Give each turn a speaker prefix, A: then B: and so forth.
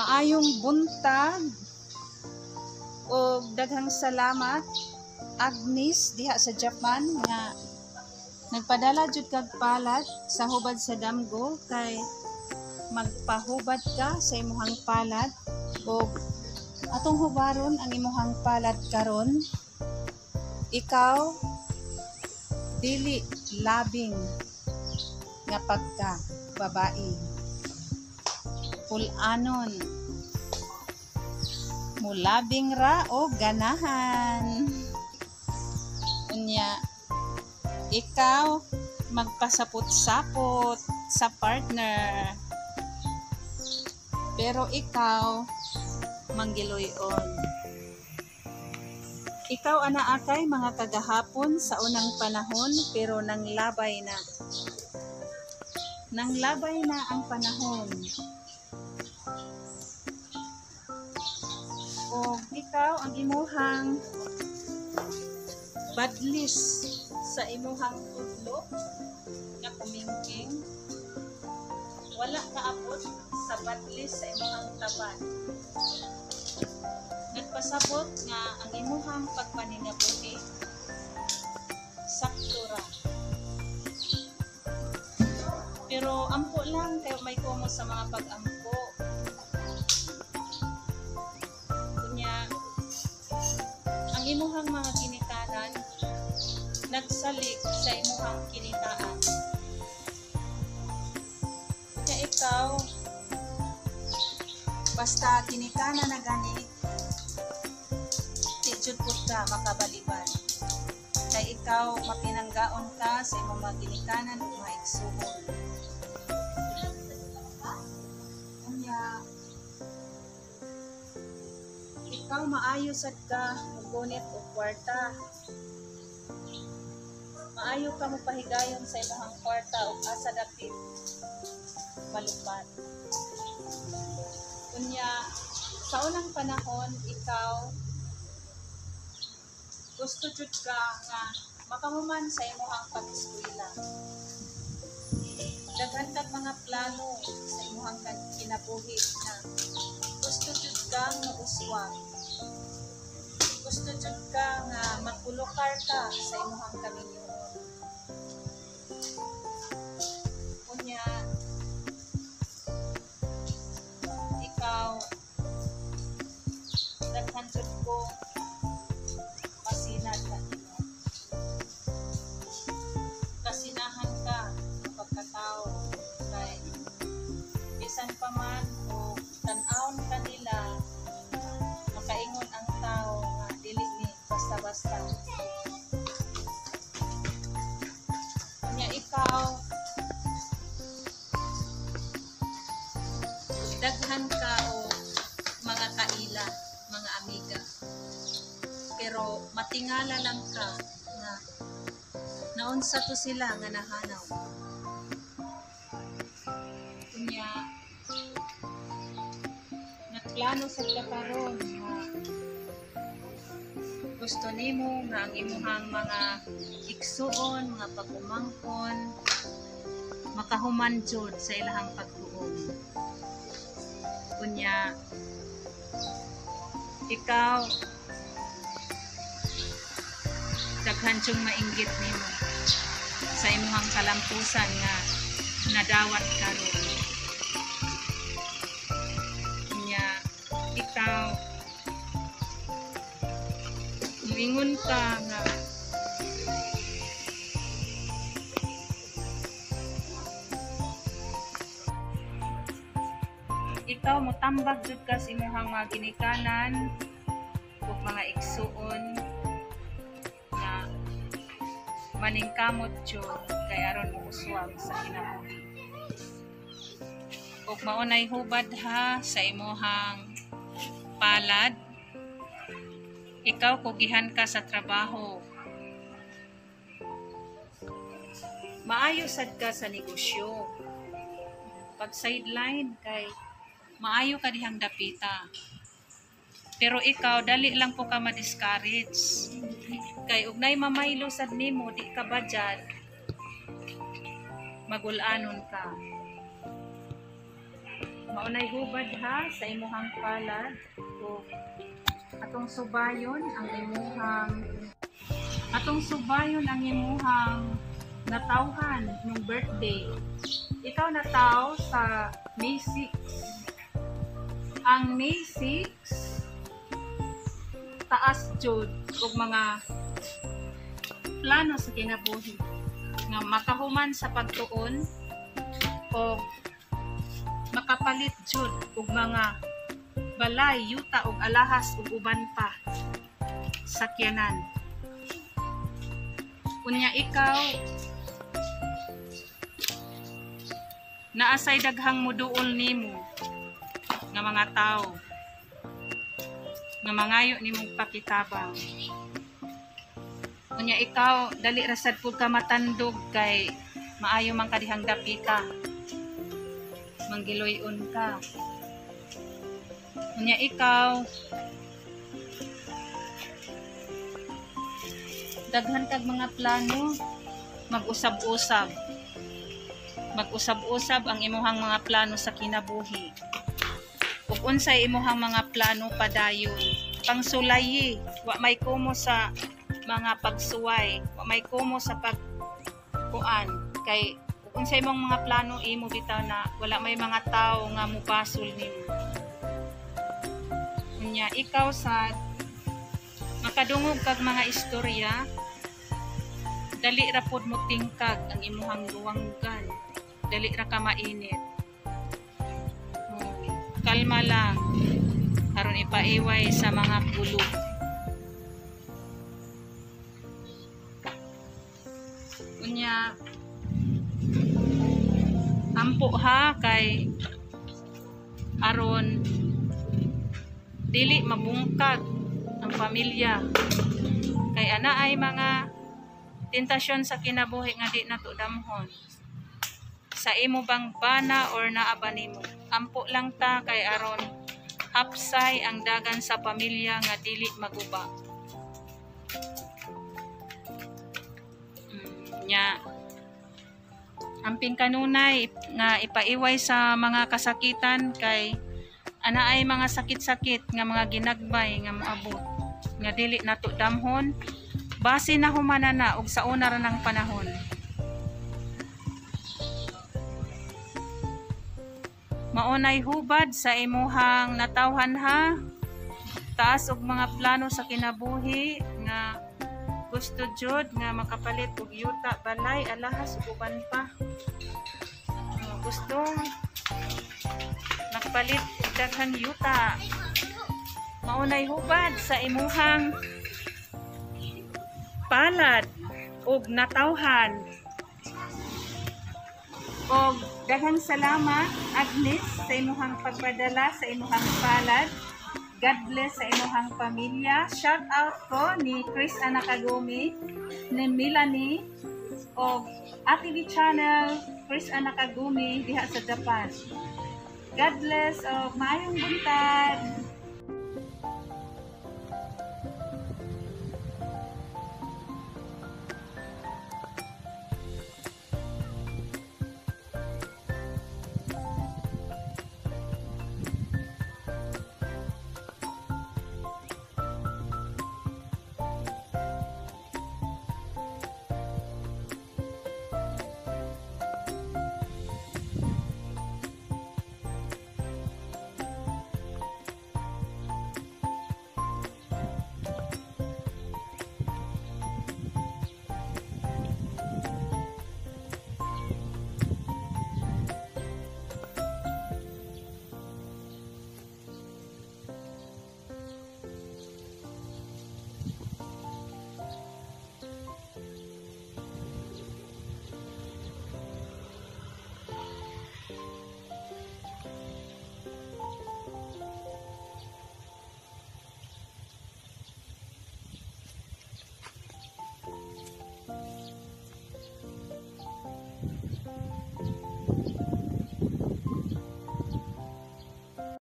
A: Maayong buntag og daghang salamat, Agnes, diha sa Japan nga nagpadala jud kag palad sa hubad sa damgo, kay magpahubad ka sa imuhang palad og atong hubaron ang imuhang palad karon. Ikaw dili labing nga pagka babae, pul-anon, mulabing ra o ganahan. Unya ikaw magpasapot-sapot sa partner, pero ikaw manggiloy-on. Ikaw anaa kay mga kagahapon sa unang panahon, pero nanglabay na. Nanglabay na ang panahon. O ikaw ang imuhang badlis sa imuhang tudlo nga kumingking, wala kaabot sa badlis sa imuhang tabad. Nagpasabot nga ang imuhang pagpaningabuhi sakto ra. Pero ampo lang kay may kumo sa mga pag-ampo. Unya ang imuhang mga ginikanan nagsalik sa imuhang kinitaan. Unya ikaw basta ginikanan na gani, di jud pud ka makabalibad. Kay ikaw mapinanggaon ka sa imong mga ginikanan ug mga igsuon. Unya ikaw maayo sad ka mugunit og kwarta. Maayo ka mopahigayon sa imong kwarta ug asa dapit malupat. Unya sa unang panahon ikaw gusto jud ka nga makahuman sa imong pag-eskwela. Daghan kag mga plano sa imong kinabuhi na gusto jud ka mouswag. Gusto jud ka nga makulokar ka sa imong kaminyoon. Unya ikaw daghan jud ko masinad ka nimo. Kasinahan ka pagkatao kay bisan pa man o tan-awon kanila, makaingon ang tao nga dili ni basta-basta. Unya ikaw daghan ka o mga kaila, mga amiga, pero matingala lang ka nga naunsa to sila nga nahanaw. Unya nagplano sad ka karon nga gusto nimo nga ang imuhang mga igsuon, mga pagumangkon makahuman jud sa ilahang pagtuon. Unya ikaw daghan jung mainggit nimo sa imuhang kalampusan nga nadawat karon. Unya ikaw muingon ka nga ikaw motambag jud ka sa imuhang mga ginikanan ug mga igsuon nga maningkamot jud kay aron mouswag sa kinabuhi. Ug maunay hubad ha sa imuhang palad. Ikaw kugihan ka sa trabaho. Maayo sad ka sa negosyo. Pag sideline kay maayo ka dihang dapita. Pero ikaw dali lang po ka ma-discourage. Kay og nay mamaylo sad nimo, di ka badyad, magulanon ka. Maunay hubad ha sa imuhang palad o atong subayon ang imuhang natawhan nung birthday. Ikaw nataw sa May 6. Ang May 6 taas jud og mga plano sa kinabuhi nga makahuman sa pagtuon o makapalit jud og mga balay, yuta og alahas ug uban pa sakyanan. Unya ikaw naasay daghang muduol nimo nga mga tao nga mangayo nimong pakitabang. Unya ikaw dali ra sad pud ka matandog kay maayo man ka dihang dapita. Manggiloy-on ka. Unya ikaw daghan kag mga plano, mag-usab-usab. Mag-usab-usab ang imuhang mga plano sa kinabuhi. Ug unsay imuhang mga plano padayon. Pangsulayi, wa may kumo sa mga pagsuway, wa may kumo sa pagkuan kay ug unsay imong mga plano imo bitaw na wala may mga tawo nga mubasol nimo. Unya ikaw sad makadungog kag mga istorya, dali ra pod mo tingkag ang imuhang luwanggan, dali ra ka mainit. Kalma lang aron ipaiway sa mga gulo. Unya ampo ha kay aron dili mabungkag ang pamilya kay ana ay mga tentasyon sa kinabuhi nga di nato damhon. Sa imo bang bana or naa ba nimo? Ampo lang ta kay aron hapsay ang dagan sa pamilya nga dili maguba. Nya amping kanunay nga ipaiway sa mga kasakitan kay ana ay mga sakit-sakit nga mga ginagbay nga moabot nga dili nato damhon base na humana na og sa una ra ng panahon. Maunay hubad sa imuhang natawhan ha, taas og mga plano sa kinabuhi nga gusto jud nga makapalit og yuta, balay, alahas ug uban pa. Gusto nagpalit og daghang yuta. Maunay hubad sa imuhang palad og natawhan. Og daghang salamat Agnes sa imuhang pagpadala sa imuhang palad. God bless sa imuhang pamilya. Shout out ko ni Chris Anakagumi, ni Melanie og ATV Channel Chris Anakagumi diha sa Japan. God bless og maayong buntag.